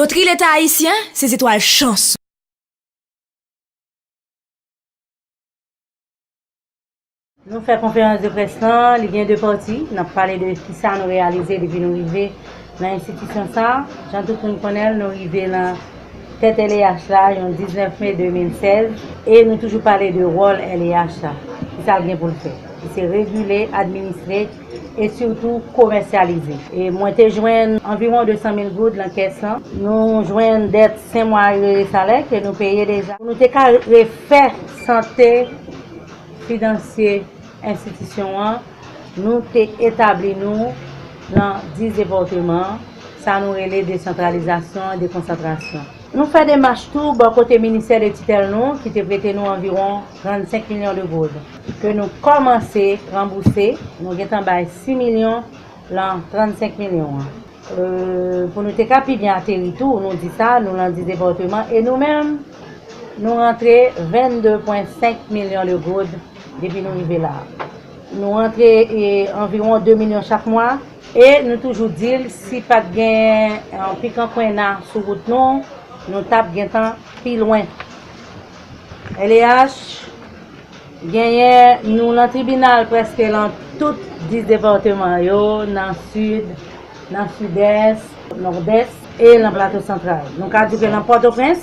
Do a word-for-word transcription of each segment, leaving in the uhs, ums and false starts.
Lotri Leta Ayisyen, se zetwal chans. Nou fè konferans de près lan, li gen de pati. N ap pale de kisa nou reyalize depi nou rive nan enstitisyon sa a. Jan tout moun konnen l, nou rive nan tèt L E H la yon diznèf me de mil sèz e nou toujou pale de wòl L E H la. Kisa l gen pou l fè? Ki se regile, administre e sitou komèsyalize. E mwen te jwenn anviwon de san mil goud nan kès lan. Nou jwenn dèt senk mwa arere salè ke nou peye deja. Pou nou te ka refè sante finansye enstitisyon an, nou te etabli nou nan dis depatman, sa nou rele desantralizasyon, dekonsantrasyon. Nou fè demach tou bò kote ministè de titèl nou, ki te prete nou anviwon trannsenk milyon de goud, ke nou kòmanse ranbouse, nou gentan bay sis milyon lan trannsenk milyon an. E, pou nou te ka pi byen ateri tou, nou di sa, nou lan dis depatman, e nou menm, nou rantre vennde pwen senk milyon de goud depi nou rive la. Nou rantre, e, anviwon de milyon chak mwa, e nou toujou di l, si pa t gen, e, pikan kwenna sou wout nou, nou t ap gentan pi lwen. L E H genyen nou lan tribinal prèske lan tout dis depatman yo, nan Sid, nan Sidès, Nòdès e lan Plato Santral. Nou ka di ke lan Pòtoprens,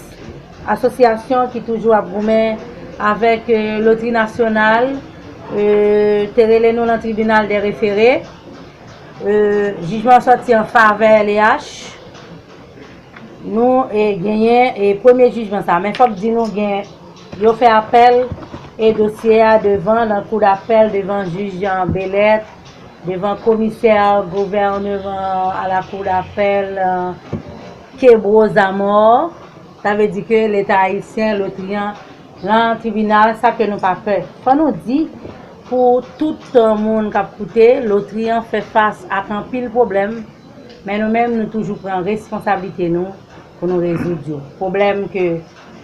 asosyasyon ki toujou ap goumen avèk, e, Lotri Nasyonal, e, te rele nou lan tribinal dè refere. E, jijman sòti an favè L E H. Nou, e, genyen, e, premye jijman sa. Men fòk di nou gen, yo fè apèl e dosye a devan, nan kou dapèl, devan jij Jean Bellet, devan komisè gouvèneman a la kou dapèl, e, Kebro Zamò. Sa vle di ke Leta ayisyen, lotri an, lan tribinal, sa ke nou pa pè. Fò nou di, pou tout, e, moun k ap koute, lotri an fè fas ak anpil pwoblèm, men nou menm, nou toujou pran responsablite nou pou nou rezoud yo. Pwoblèm ke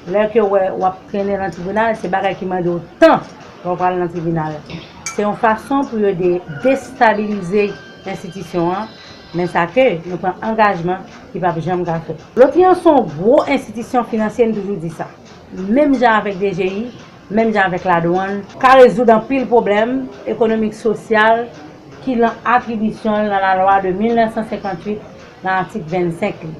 lè ke w wè w ap trennen lan tribinal, se bagay ki mande w tan lè w pral lan tribinal. Se yon fason pou yo de-, destabilize enstitisyon an, men sa ke nou pran angajman ki p ap janm ka fèt. Lotri an se yon gwo enstitisyon finansye, n toujou di sa. Menm jan avèk D G I, menm jan avèk ladwann, ka rezoud anpil pwoblèm ekonomik, sosyal ki lan atribisyon l nan lalwa de mil nèf san senkantuit, nan atik vennsenk li.